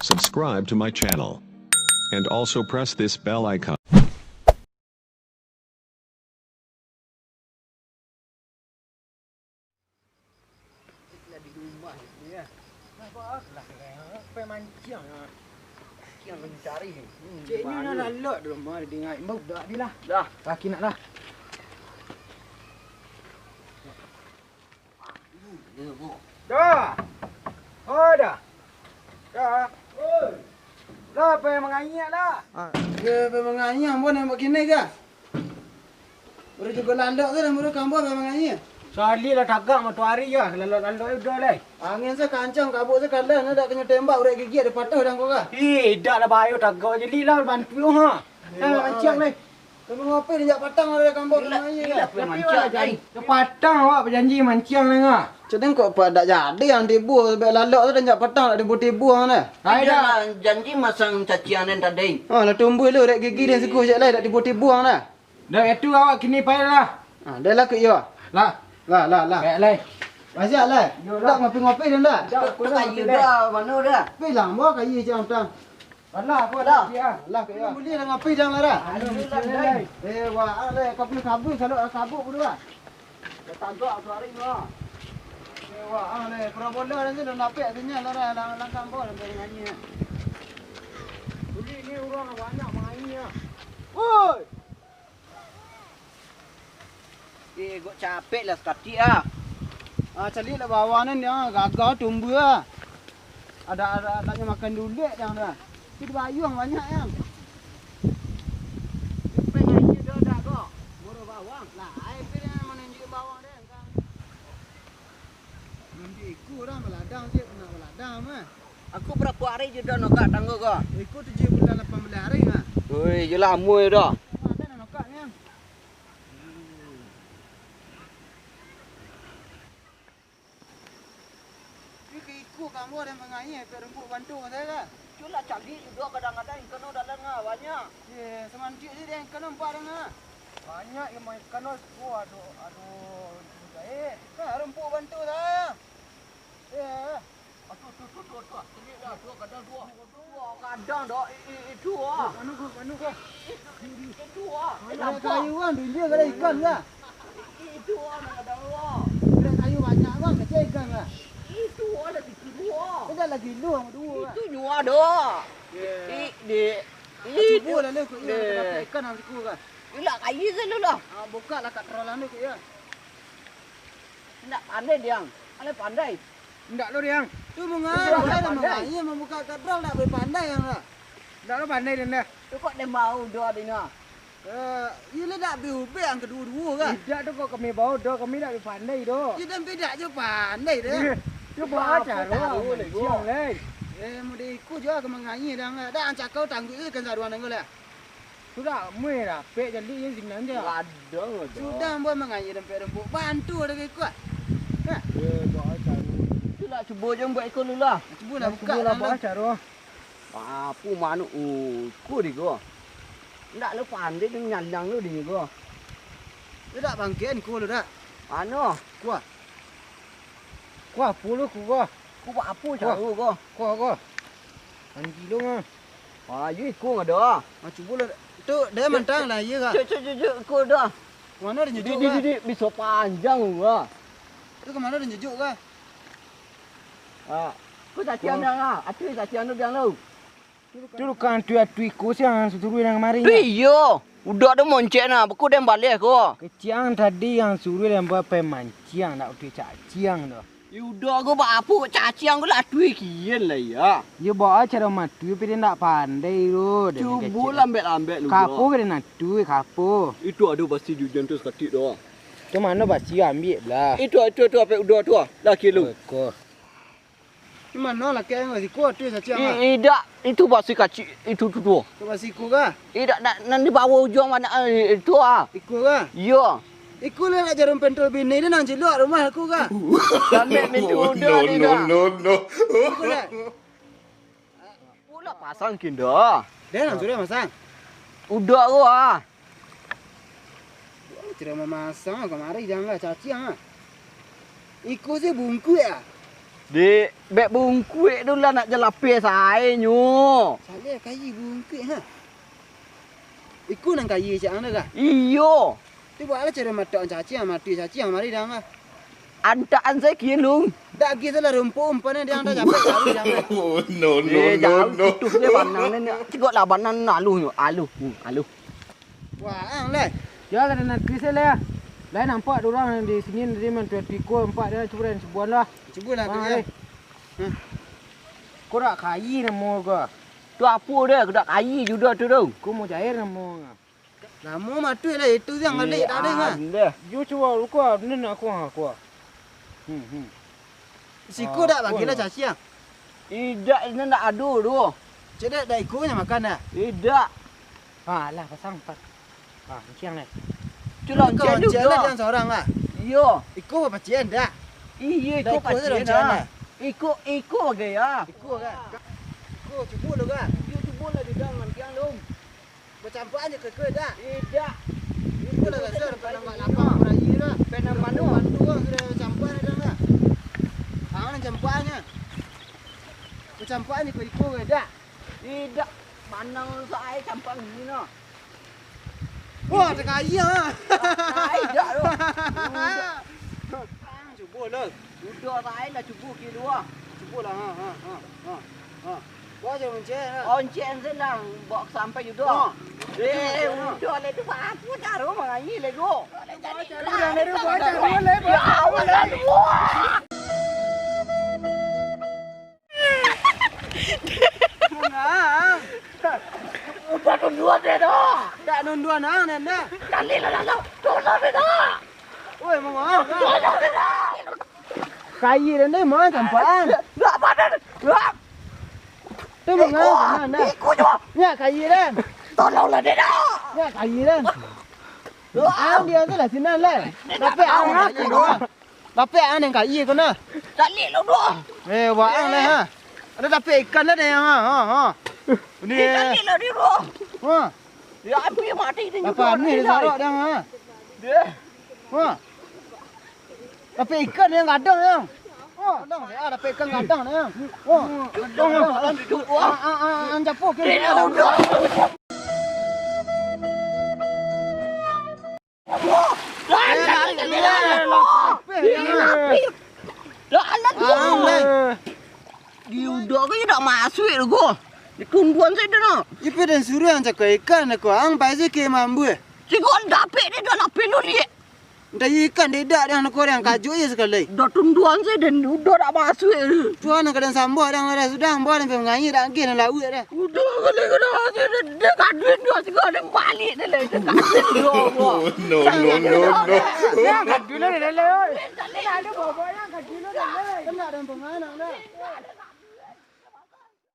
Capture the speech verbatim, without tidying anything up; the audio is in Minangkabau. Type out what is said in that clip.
Subscribe to my channel. And also press this bell icon. Lah di rumah ni, ya. Nampak ah, lah, eh, pai manciang, ah. Manciang kami cari. Hmm, cek ni lah lalok di rumah, dia ingat imbau budak dia lah. Dah. Kaki nak lah. Dah. Oh, dah. Dah. Oi. Lah, pai mangayik lah. Ah, dia pai mangayik, ambo nak buat kini ka? Baru juo lalok tu, dah baru kambuang pai mangayik. Salik lah tagak matoari yo, lalok-lalok udah lai. Angin sakancang, kabuik sakalas, nak dak kanyo tembak, urek gigi ado patuah dang ko ka? Ih, dak lah bahayo tagak, jadi lah bantu ha. Dah manciang lai. Kami ngopi di jak patang lah, kambuang kami ni. Tapi awak jan-, patang awak bajanji manciang ni ngah. Cak den kok pa-, dak jadi yang tibo, sabab lalok tu dak patang dak tibo-tibo ang dah. Ai dah. Janji masang caciang den tadi. Ha, lah tumbuah lu, rek gigi den siko cak lai dak tibo-tibo ang dah. Dah, itu awak kini pai lah. Ha, dah lah, kek iyo. Lah. Lah, lah, lah. Baik lai. Masih lah. Yo lah. Dak ngopi-ngopi den dah. Dak, aku dah ngopi lai. Dah, mano dah? Pi lah, ambo kayu cak patang. Alah, aku dah. Alah, kaya. Buli dah ngapi dang lah dah. Aduh, eh, wah, ah, leh, kabui-kabui, salok kabuk dulu lah. Dah tagak tu hari tu lah. Eh, wah, ah, leh, parabola dah tu dah napek sinyal lah dah, lang-, langkah ambo dah manyanyi. Buli ni urang banyak manyanyi lah. Woi! Eh, gok capek lah sakatik ah. Ah, caliak lah bawang ni, dia gagah tumbuah ah. Ada, ada, adaknyo makan dulek yang dah. Tu di bayuang banyak yang. Peng aja dah, dah gok. Murah bawang. Lah, ai pin manunjuk bawang deh, kan. Nunjuk iku dah, baladang je, nak baladang mah. Aku barapo hari je dah nokak tangga ko? Iku tujuah bulan lapan baleh hari mah. Oi, je lamo yo dah. Ada nak nokak ni, yang. Iko, iko kamu ada mangaia, iko rumput bantu saya lah. Itulah caliak juga kadang-kadang ikan tu dalam ah, banyak. Ye, samantik je dia ikan nampak dang ah. Banyak yang main ikan tu, aduh, aduh, eh. Nah, rumput bantu saya. Ye. Aduh, tu, tu, tu, tu, caliak dah, tu kadang tu. Wah, kadang dah, i-, i-, itu ah. Anu ko, anu ko. I-, i-, itu ah. Anu kayu kan, tunjuk kada ikan lah. I-, i-, itu ah, nak kadang tu ah. Kada kayu banyak bang, kecil ikan lah. I-, itu ah, lagi kilo ah. Kada lagi lu sama dua lah. Itu nyua dah. Ye. I-, dek. Cubo lah lu, kok iya, kada dapat ikan sama siku kan. Ilah kayu selalu lah. Ah, buka lah kat terlalu kok iya. Indak pandai, Diang. Alai pandai. Indak lo, Diang. Tu mangah, pandai, pandai. Mangah, iya mambuka katral ndak bapandai, Diang, lah. Indak lo pandai, Diang, dah. Tu kok den bau doh, Diang, ah? Eh, iya lah ndak baubek ang kaduo-duo, kan? Indak tu kok kami bau doh, kami ndak bapandai doh. Iya, dan bedak jo pandai, dah. Iya. Cubo apo caro, tahu, manciang, leh. Eh, mode iko jo ka mangah, Diang, lah. Dah, ang cakau tangguik tu kan saruan ang, lah. Sudah, mui rapek jadi je sinan je. Ladang aja. Sudah, ambo mangaia dempek rumput. Bantu ada ke iko, ah? Nah. Ye, buat caro. Itulah, cubo je buat iko dulu lah. Cubo lah buka lah, buat caro. Apo manuk, oh, iko di ko. Ndak lo pandai dia nyalang lo di ko. Dia dak bangkek iko lo dak. Anu. Kuah. Kuah apo lo kuah? Kuah apo caro ko? Kuah ko. Anji lo ngah. Ah, yo iko ngah dah. Ah, cubo lah. Tu, dah mantang lah, iya kah? Cuk, cuk, cuk, cuk, iko dah. Mano dah njujuk kah? Di, di, di, bisa panjang, wah. Tu ka mano dah njujuk kah? Ah, ko caciang dah lah. Atuih caciang tu biang lo. Tu kan atuih-atuih iko siang suruah nan kamari. Iyo. Udah tu moncek nah, beko den baleh ko. Kecik ang tadi nan suruah den pai manciang, nak atuih caciang tu. Yo udah ko, baa apo caciang ko lah atuih kian lah, ya. Yo, baa caro matuih, tapi den ndak pandai tu. Cubo lambek-lambek lu. Kapo ka den atuih, kapo. Itu ado basi jujan tu sakatik tu. Tu mano basi, ambiak lah. Itu, itu, tu, apo udah tu, ah. Lah kilo. Oi, ko. Di mano lah, kek, siko atuih caciang, ah? I-, idak, itu basi kacik, itu tu, tu. Tu basi iko kah? Idak, nak, nan di bawah ujuang mano, eh, itu, ah. Iko kah? Iyo. Iko lah nak jarum pentol bini tu nan cilok rumah aku kah? Sampai mintu udah ni dah. No, no, no. Iko lah. Pula pasang kindo. Dah, nan sudah masang. Udah ko, ah. Tidak mamasang kamari, janganlah caciang, ah. Iko se bungkuih, ah. Dek, bek bungkuik tu lah nak jalapeh sae nyo. Salah kayi bungkuik, ha. Iko nan kayi cak ang tu kah? Iyo. Tu buatlah caro matok ang caciang, mati caciang mari dang ah. Antakan sae kian, Lung. Dak agi salah rumpuk umpan dia dah capek tahu dang ah. Oh, no, no, Eh, no, jauh no. Putus dia panang ni. Cigok lah panang aluh nyo, aluh. Hmm, aluh. Wah, ang lai. Yo lah, dan artis lai ah. Lai nampak dek urang di sini tadi, man, tu tiko nampak dia, cubo dan cubuan lah. Cubolah tu, ah, ya. Lai. Hmm. Ko dak kayi namo ko. Tu apo dia? Ko dak kayi judo tu tu. Ko mujair namo ko. Namo matuih lah itu yang balik tadi kan. Yo cubo luko, nan aku, aku. Hmm, hmm. Siko dak bagilah caciang. Idak, ini ndak ado tu. Cek dek, dak iko nyo makan dah. Idak. Ha, lah pasang empat. Ha, manciang deh. Tu lah manciang lah dia sorang lah. Iyo. Iko pacian dak? Iyo, iko pacian lah. Iko, iko bagai ya. Iko kan? Iko cubo lo kan? Iyo, cubo lah dia manciang lo. Bacampur aja ke kue dah. Idak. Iko lah rasa dah pernah buat lapang berayi dah. Pernah mano? Bantu lah sudah campur dah lah. Tangan campur aja. Bacampur aja ke iko ke dah. Idak, manang sae campang ni nah. Wah, takaia. Ai, idak tu. Cubo lah. Udah sae lah cubo kilo ah. Cubo lah, ha, ha, ha, ha, ha. Wah, jangan oncek lah. Oncek se lah, bawa sampai judo. Ha. Eh, udah lah tu, apa caro mangayi lah tu. Udah lah tu, bawa caro lah, bawa caro lah. Ya Allah, ya Allah. Bunga. Udah nunduan deh dah. Dak nunduan ang, Nanda. Kali lah, lah, lah. Tolong deh dah. Oi, bunga. Tolong deh dah. Kayi deh, mah, campaan. Dak padan. Dak. Tu bunga, Nanda. Iko cuma. Nya kayi deh. Tolonglah deh dah. Nya kayi deh. Ang dia tu lah, sinan lah. Tapi ang aku. Dapek ang nan kayi ko nah. Calik lo doh. Eh, waang lah ha. Ado dapek ikan ado yang ha, ha, ha. Ni. Eh, calik lo di doh. Ha. Ya, ambil mati tu. Apa ni di sarok dang ha? Dia. Ha. Dapek ikan yang gadang yang. Ha, gadang ya, dapek ikan gadang yang. Ha. Gadang, gadang. Ah, ah, ah, ang capuk ke. Dia udah. Di udah ko indak masuak tu ko. Ditunduan sajo nak. Ipe den suruah ang cako ikan ko, ang pai se ka mambuah. Siko dapek deh dah lapeh lu liek. Ndak ikan dek dak dang ko dang kajuik je sakali. Dah tunduan sajo den udah dak masuak tu. Cuan kadang sambuah dang lah sudah, sambuah dang pai mangayi dak agih dang lauak dah. Udah, kalau kena hasil dia, dia kaduin dua tiga, dia balik dia lah. Dia kaduin dua, dua. Oh, no, no, no, no. Dia kaduin dia lah. Dia tak boleh ada bawa-bawa yang kaduin dia lah. Kena dan penganak dah.